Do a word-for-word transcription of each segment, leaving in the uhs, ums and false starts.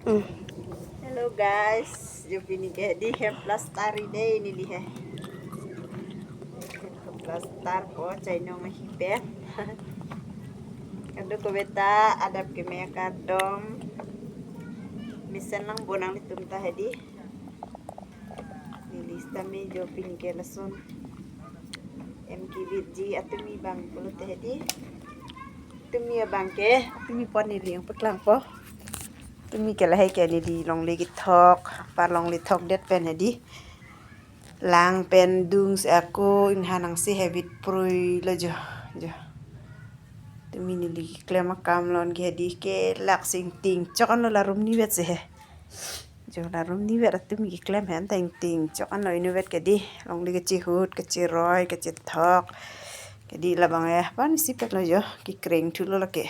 Hmm. Hello guys, jo pini ke di hem plaster ri dei neli he. Plaster po chainong ahi pen. Kadokave ta adap keme akardom. Mesen lang bonang nelitum ta hedi. Neli sitame jo pini ke lason. M K B G atumi abang pulote hedi. Tumi abang ke, tumi pon neli nangpaklangpo. Tumi ke lahai ke neli longle kethok, par longle thokdet pen hedi. Lang pen dung si ako inghan angse hebit prui lo jo, jo. Tumi neli keklem akam lon ke hedi ke lak si ingting chok anlo la room nivet si he. Jo la room nivet atumi keklem he anta ingting chok anlo inutvet ke di. Longle kechihut, kechiroi, kechithok. Ke di labang eh, pan isipet lo jo, kekreng thulo lake.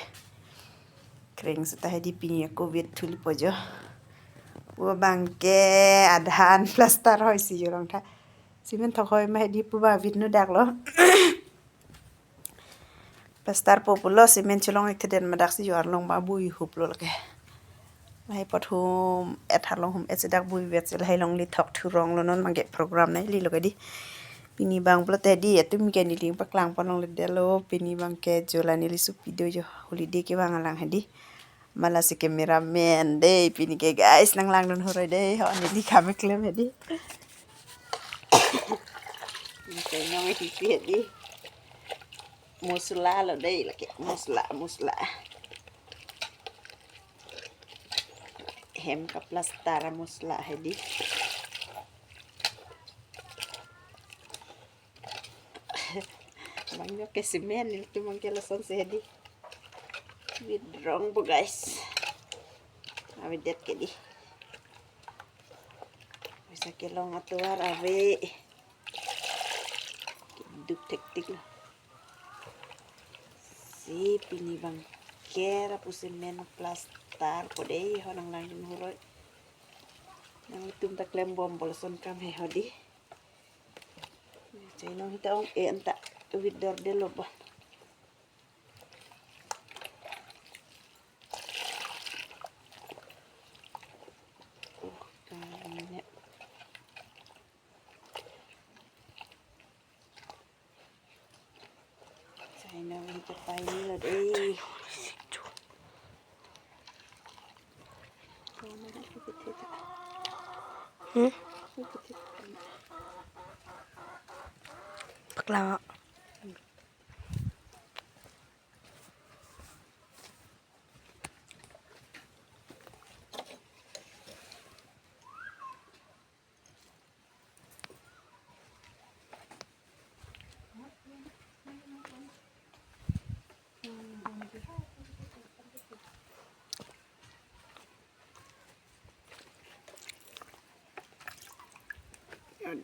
Kreng seta hedi pini ako vet thulipo jo. Pu abang ke adhan plaster hoi si jo longtha. Cement thok hoi ma hedi pu abang vet nodak lo. Plaster po pulo cement cholong ik thedet ma dak si jo arlong ma bui hup lo lake. Lahai apot hum et arlong hum et si dak bui vet si lahai longle thok thurong lo non mangke program neli lo ke di. Pini abang pulote di atumi ke neli nangpaklangpon longle detlo pini abang ke jo la neli supi do jo holiday kevang alang hedi. Ma lasi cameraman dei pini ke guys nanglangdun huroi dei ho neli kam keklem hedi. Neli ke nyong hedi hedi. Mosla lo dei lake mosla mosla. Hem kaplaster mosla hedi. Abang jo ke cement nelitum abang ke lason si hedi. Vet rong po guys. Avedet ke di. Bisa kelong atovar ave. Duk thektik lo. Si pini abang ke lapu cement plaster po dei ho nanglangdun huroi. Nanglitum ta klembompo lason kam he hedi. Chainong hita ong e anta vet dor detlo bo. Oh, kanya. Chainong hita pai ni lo dei. Hmm? Paklang.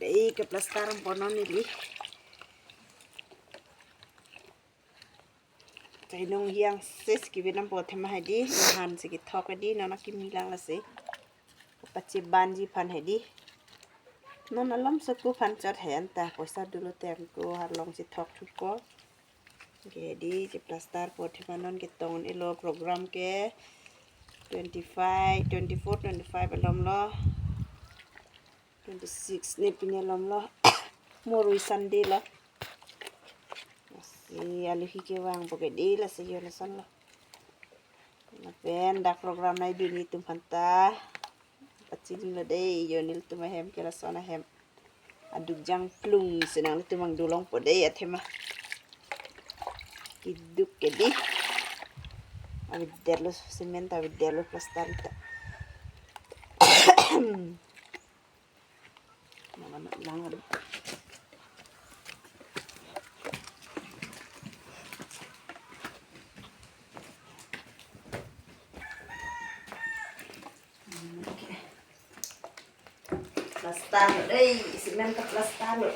Dei keplaster pon non neli. Chainong hiang ses kibi nam po athema hedi, han si kethok hedi, nona kimi lang lasi. Pachi banji aphan hedi. Non alom soku aphan chot he anta, poisa dolo teng ko arlong si thok thupo. Ke hedi, si plaster po athema non ketong elo program ke twenty-five, twenty-four, twenty-five alom lo. Twenty-six ne pini alom lo. Morui Sunday lo. Si aluhi kevang po ke di lasi jo lason lo. Lapen dak program nai duni tum phanta. Pachini lo dei jo nelitum ahem ke lason ahem. Aduk jangplung si nanglitum abang dulong po dei athema. Keduk ke di. Avedet lo cement avedet lo plaster ta. Lang, lang, lang. Plaster lo dei, cement ta plaster lo.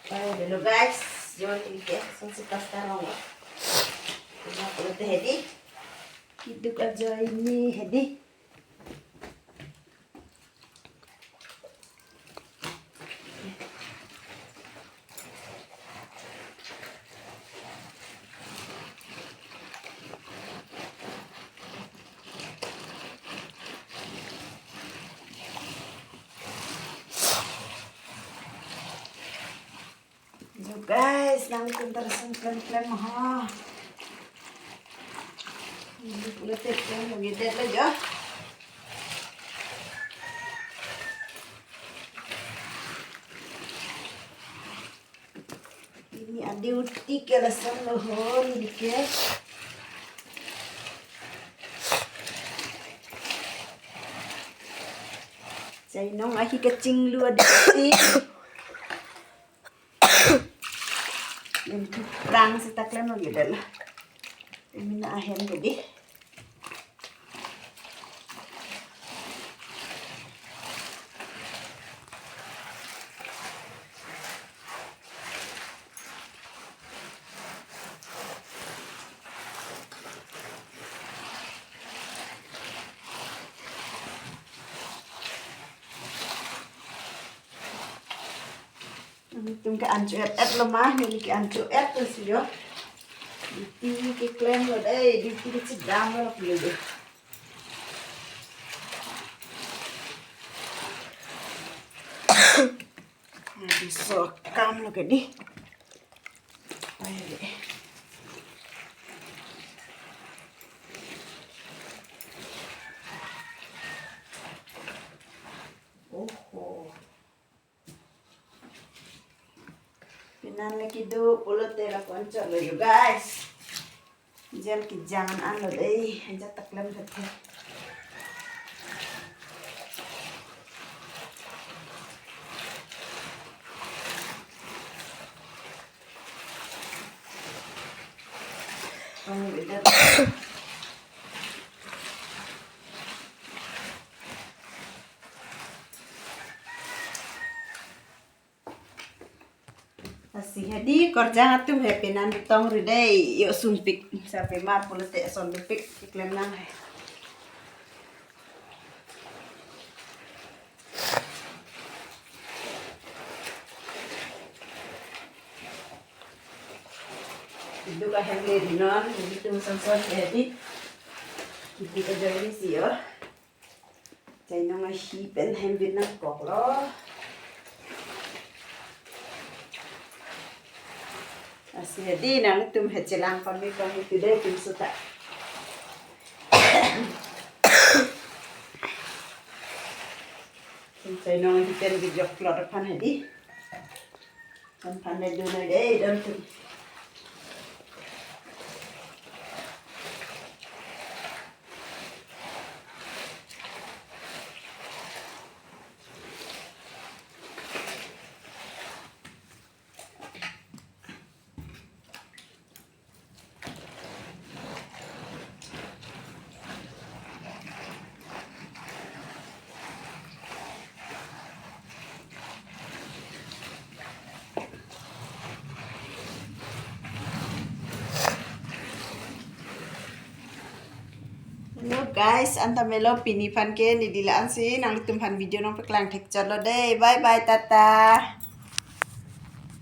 Hello guys, jo neli ke, lason si plaster rong lo. Ina pulote hedi. Keduk ajoine hedi. Guys, nangtum ta lason klem klem ho. Ini pulote klem lagi det lo jo. Pini a-duty ke lason lo ho, neli ke. Chainong ahi kachinglu a-duty. Nangtum prang seta klem lagi det lo. Pini ahem jadi. Nangtum ke an cho-et-et lo ma, neli ke an cho-et lo si jo. Duty ke klem lo dei, duty ke chedam lo pilo dei. Nangtum so kam lo ke dei. Ai dei. Oho. Penan le kedo pulote la konchot lo you guys. Jel kejang an lo dei, ajat ta klem thethe. Oh, beda. Lasi hedi korjang atum he penan tong ri dei, yo sumpik sape ma pulote son dupik keklem nang he. Idu ka hem le rinon, idu tum son son hedi. Idu ka jai ni si yo. Chainong ahi pen hem bit nangkok lo. Lasi hedi nangtum he chelang pame pame today tum suta. Tum chainong ahi pen bijok klot aphan hedi. Kan pandai dun lagi, eh, dun tu. Hello guys, anta melo pini aphan ke neli la-an si nanglitum aphan video nangpaklang thekchot lo dei. Bye bye, tata.